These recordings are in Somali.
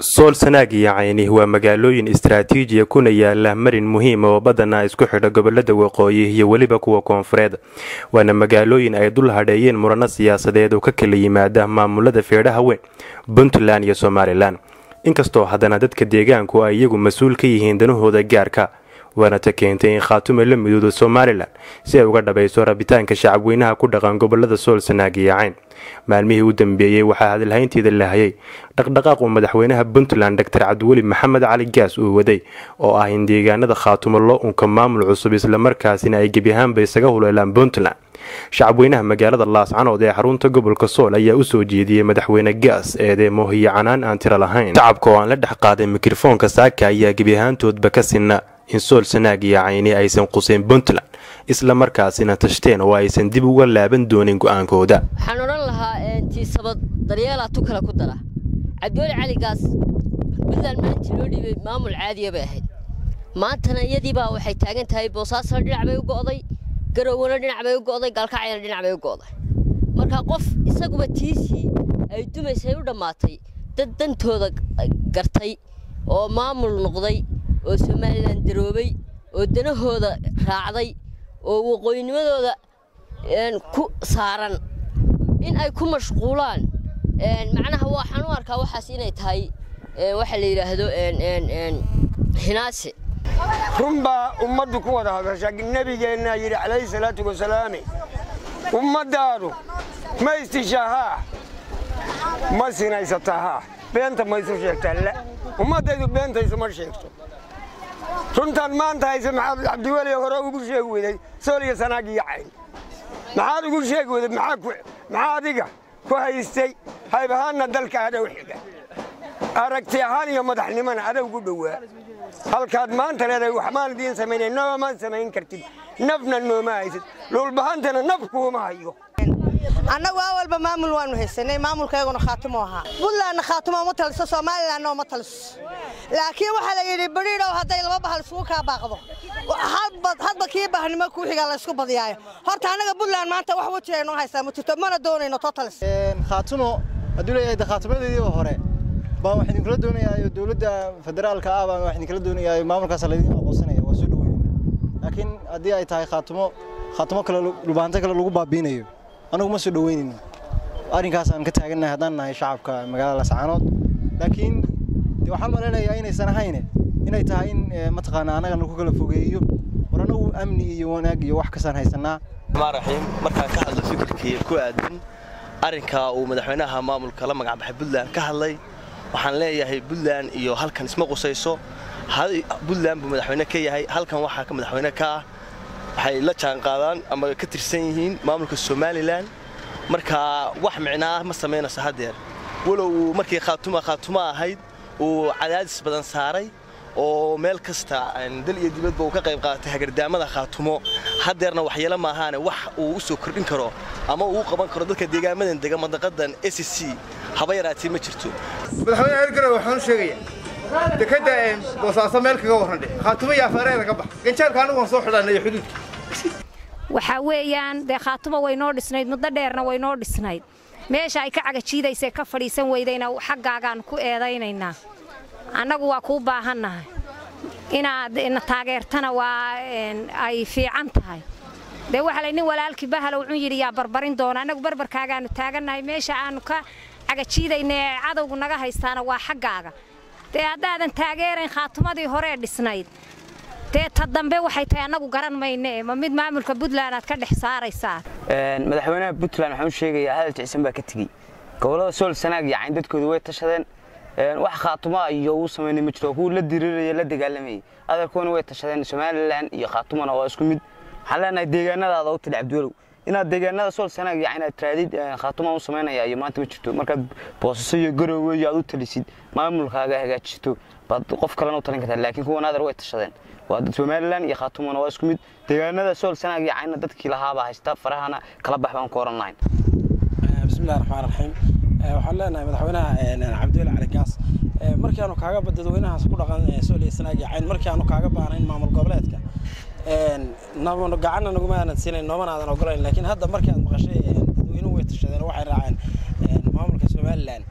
Sool, Sanaag iyo Cayni waa magaalooyin istaraatiijiya kuna yaala marin muhiima oo badanaa isku xidha gobolada waqooyi iyo weliba kuwa koonfureed, waana magaalooyin ay dul hadheeyeen murano siyaasadeed oo ka kala yimaada maamulada feedhaha weyn Puntland iyo Somalilan. Inkastoo haddana dadka deegaanku ay iyagu mas-uul ka yihiin danahooda gaarka, waana ta keentay in Khaatume la midoodo Somalilan si ay uga dhabayso rabitaanka shacabweynaha ku dhaqan gobolada Sool, Sanaag iyo Cayn. Maalmihii u dambeeyey waxaa hadalhaynteeda lahayay dhaqdhaqaaq uu madaxweynaha Puntland Dr Cabdiweli Maxamed Cali Gaas uu waday, oo ah in deegaanada Khaatumo loo unka maamul cusub, islamarkaasina ay gebi ahaanba isaga huleelaan Puntland. Shacabweynaha magaalada Laascanood ee xarunta gobolka Sool ayaa usoo jeediyey madaxweyne Gaas eedeemo iyo canaan aan tiro lahayn. Shacabka oo aan la dhex qaaday mikrofoonka saaka ayaa gebi ahaantoodba ka sinna in Sool, Sanaag iyo Cayni aysan quseen Puntland, isla markaasina tashteen oo aysan dib uga laaban doonin go-aankooda. Waxaan odhan lahaa tiisabad daryeelaa tu kale ku dara. Cabdiweli Cali Gaas, Puntland maalintii loo dhiibay maamul caadiya bay ahayd. Maantana iyadiibaa waxay taagan tahay Boosaasna dhinac bay u go'day, Garowana dhinac bay u go'day, Gaalkacyana dhinac bay u go'day. Marka qof isaguba tiisii ay dumaysay u dhammaatay, dad dantooda gartay oo maamul noqday oo Somalilan daroobay oo danahooda raacday oo waqooyinimadooda ku saaran in ay ku mashquulaan, macnaha waxaan u arkaa waxaas inay tahay waxa la yidhaahdo hinaase. Run baa ummaddu ku wada hadasha. Nebigeennaa yidhi calayhi salaatu wasalaame: "Ummaddaadu ma istishaa? Haa. Ma sinaysataa? Haa. Beenta ma isu sheegtaa? La." Ummaddaydu beentaysuma sheegto. Runtaan maanta hayse, maxaad Cabdiweli hore ugu sheegi weyday Sool iyo Sanaag iyo Cayn? Maxaad ugu sheegi weyday? Maxaa adiga ku haystay? Hayb ahaanna dalka adow xiga, aragti ahaan iyo madaxnimona adow gu dhowaa. Halkaad maanta leedahay waxmaan idiin samaynay, noomaan samayn kartid, nafna nooma haysid, dhulbahantana naf kuuma hayo. Annagu awalba maamul waanu haysanay, maamulkayguna Khaatumo ahaa. Puntlandna Khaatumo uma taliso, Somalilandna uma taliso, laakiin waxaa la yidhi beriidhow hadday laba bahal isugu kaa baaqdo, hadba kii bahnimo kuu xigaa la isku badiyaayo. Horta annaga Puntland maanta wax weji ay noo haysaa ma jirto, mana doonayno totalis. Khaatumo hadduu leeyahay de khaatumadeedii hore baan wax idinkula doonayaayo, dowladda federaalka ah baan wax idinkala doonayaayo, maamulkaas laydin aqoonsanaya, waa soo dhaweynayna. Laakiin haddii ay tahay Khaatumo, Khaatumo kale, Dhulbahanto kale lagu baabiinayo, anagu ma soo dhaweynayno. Arrinkaasaan ka taagannahay haddaan nahay shacabka magaalada Lascaanood. Laakiin de waxaan malaynayaa inaysan ahayne, inay tahay in mataqaana annaga nagu kala fogeeyo. War anagu amni iyo wanaag iyo wax kastaan haysanaa. Raxiim, markaan ka hadlo fikirkii ku aadan arrinka uu madaxweynaha maamulka la magacbaxay Puntland ka hadlay, waxaan leeyahay Puntland iyo halkan isma qusayso. Puntland buu madaxweyne ka yahay, halkan waxaa ka madaxweyne ka ah waxay la jaanqaadaan ama ka tirsan yihiin maamulka Somalilan. Marka wax micnaa ma samaynayso haddeer, walow uu markii Khaatuma Khaatuma ahayd uu cadaadis badan saaray oo meel kasta dal iyo dibadba uu ka qayb qaatay hagardaamada Khaatumo. Haddeerna waxyeelo maahaane wax uu u soo kordhin karo ama uu u qaban karo dadka deegaamadan dega mandaqadan S C haba yaraatee ma jirto. Madaxweyne Hergarow waxaan u sheegayaa dekadda Boosaaso meel kaga warran dheh, Khaatumo iyo afaareeda ka bax ganjaalka. Anigu waan soo xidhanay xuduudka. Waxaa weeyaan dee Khaatumo way noo dhisnayd, muddo dheerna way noo dhisnayd. Meesha ay ka cagajiidaysay ka fadhiisan weydayna xaggaagaan ku eedaynaynaa. Annagu waa kuu baahannahay, inaad na taageertana waa ay fiican tahay. Dee waxaa lay nin walaalkii bahalow cun yidhi yaa barbarin doona. Annagu barbarkaagaanu taagannahay. Meesha aanu ka cagajiidayna ee cadowgu naga haystaana waa xaggaaga. Dee haddaadan taageerayn Khaatumadii horee dhisnayd, dee ta dambe waxay tahay annagu garan mayne, ma mid maamulka Puntland aad ka dhex saaraysaa? Madaxweynaha Puntland waxaan u sheegayaa hadal jicsan baa ka tegey. Gobollada Sool, Sanaag iyo Cayn dadkoodu way tashadeen. Wax Khaatuma iyo uu sameynay ma jiro, kuwa la diriiraya la dagaalamayay adarkoona way tashadeen. Somaliland iyo Khaatumana waa isku mid. Waxaan leenahay deegaanadaada u tali Cabdiwalow. Inaad deegaanada Sool, Sanaag iyo Cayn aad tiraadid Khaatuma u samaynaya iyo maanta ma jirto. Markaad Boosaaso iyo Garowe iyo aad u talisid, maamulkaaga hagaajisto, baad qof kalena u talin kartaa. Laakiin kuwan adar way tashadeen, waa Somaliland iyo Khaatumana waa isku mid. Deegaanada Sool, Sanaag iyo Caynna dadkii lahaabaa haysta, farahana kala bax baan ku oran lahayn. Bismillahi raxmaan raxiim. Waxaan leenahay madaxweynaha Cabdiweli Cali Gaas, markaanu kaaga dadweynahaas ku dhaqan Sool iyo Sanaag iyo Cayn, markaanu kaaga baahnayn maamul goboleedka, gacanna naguma aanan siinayn, noomana aadan ogolayn. Laakiin hadda markii aad maqashay dadweynuhu way tashadeen, waxay raaceen maamulka Somaliland.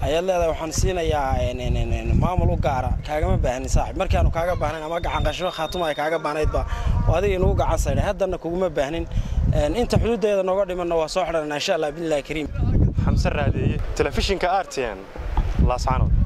Ayaad leedahay waxaan siinayaa maamul u gaara. Kaagama baahnin saaxib. Markaanu kaaga baahnayn ama gacan qasho Khaatuma ay kaaga baahnaydba oo adiga inugu gacan saydhay, haddana kuguma baahnin. Inta xuduuddeeda nooga dhimanna waa soo xidhanaa insha Allah billahi kariim. Xamse Raadeeye, telefishinka RTN, Laascaanood.